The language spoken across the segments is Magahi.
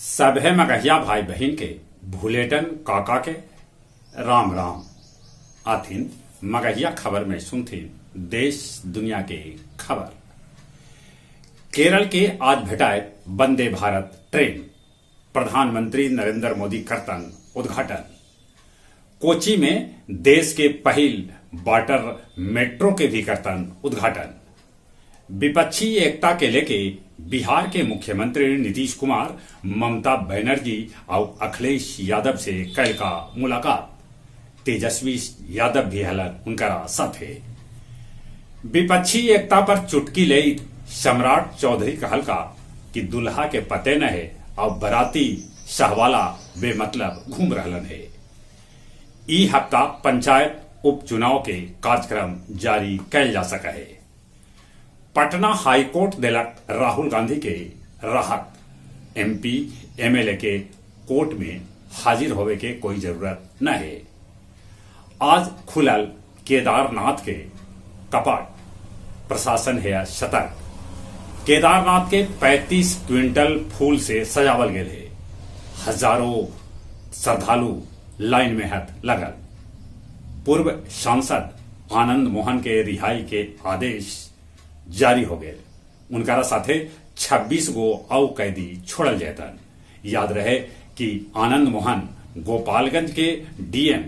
सभे मगहिया भाई बहिन के भुलेटन काका के राम राम। आथिन मगहिया खबर में सुनथिन देश दुनिया के खबर। केरल के आज भेटाए वंदे भारत ट्रेन, प्रधानमंत्री नरेंद्र मोदी करतन उद्घाटन। कोची में देश के पहिल वाटर मेट्रो के भी करतन उद्घाटन। विपक्षी एकता के लेके बिहार के मुख्यमंत्री नीतीश कुमार ममता बनर्जी और अखिलेश यादव से कल का मुलाकात। तेजस्वी यादव भी हलन उनकरा साथे। विपक्षी एकता पर चुटकी ले सम्राट चौधरी कहलका कि दुल्हा के पते न है और बराती सहवाला बेमतलब घूम रहलन है। ई हफ्ता पंचायत उपचुनाव के कार्यक्रम जारी कैल जा सका है। पटना हाईकोर्ट देलक राहुल गांधी के राहत, एमपी एमएलए के कोर्ट में हाजिर होवे के कोई जरूरत न है। आज खुलल केदारनाथ के कपाट, प्रशासन है सतर्क। केदारनाथ के 35 क्विंटल फूल से सजावल गेल है। हजारों श्रद्धालु लाइन में हथ लगल। पूर्व सांसद आनंद मोहन के रिहाई के आदेश जारी हो गए। उनकारा साथे 26 गो औ कैदी छोड़ल जैतन। याद रहे कि आनंद मोहन गोपालगंज के डीएम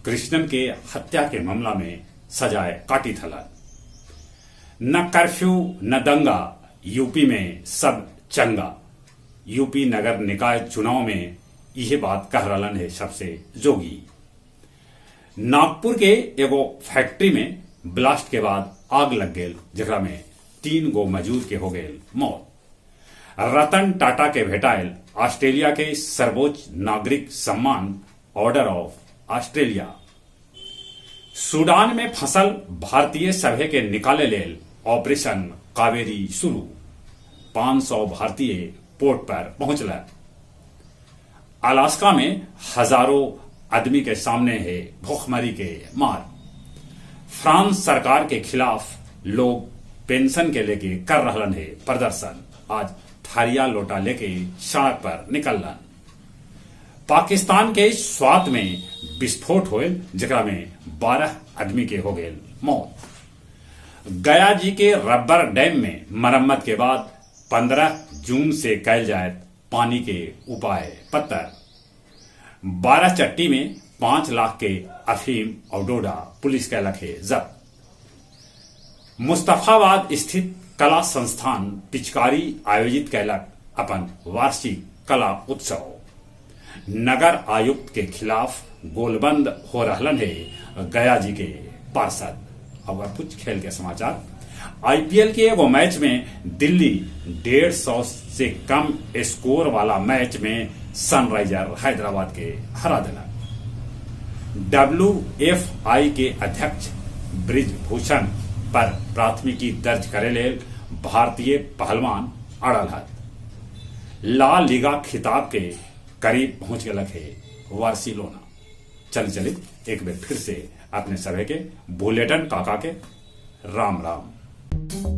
कृष्णन के हत्या के मामला में सजाए काटी थलन। न कर्फ्यू न दंगा, यूपी में सब चंगा। यूपी नगर निकाय चुनाव में यह बात कह रहलन है सबसे जोगी। नागपुर के एगो फैक्ट्री में ब्लास्ट के बाद आग लग गेल, जेकरा में 3 गो मजदूर के हो गेल मौत। रतन टाटा के भेटायल ऑस्ट्रेलिया के सर्वोच्च नागरिक सम्मान ऑर्डर ऑफ ऑस्ट्रेलिया। सूडान में फसल भारतीय सभे के निकाले लेल ऑपरेशन कावेरी शुरू। 500 भारतीय पोर्ट पर पहुंचल। अलास्का में हजारों आदमी के सामने है भूखमरी के मार। फ्रांस सरकार के खिलाफ लोग पेंशन के लेके कर रहलन है प्रदर्शन। आज थारिया लोटा लेके सड़क पर निकललन। पाकिस्तान के स्वात में विस्फोट होल, जेकरा में 12 आदमी के हो गए मौत। गया जी के रबर डैम में मरम्मत के बाद 15 जून से कैल जाए पानी के उपाय पत्तर। 12 चट्टी में 5 लाख के अफीम और डोडा पुलिस के लखे जब्त। मुस्तफाबाद स्थित कला संस्थान पिचकारी आयोजित कैलक अपन वार्षिक कला उत्सव। नगर आयुक्त के खिलाफ गोलबंद हो रहलन है गया जी के पार्षद। अब कुछ खेल के समाचार। आईपीएल के एगो मैच में दिल्ली 150 से कम स्कोर वाला मैच में सनराइजर हैदराबाद के हरा दिला। डब्ल्यूएफआई के अध्यक्ष ब्रिजभूषण पर प्राथमिकी दर्ज करे लेल भारतीय पहलवान अड़ल हत। ला लीगा खिताब के करीब पहुंच गलक है बार्सिलोना। चल चले एक बार फिर से अपने सभे के बुलेटन काका के राम राम।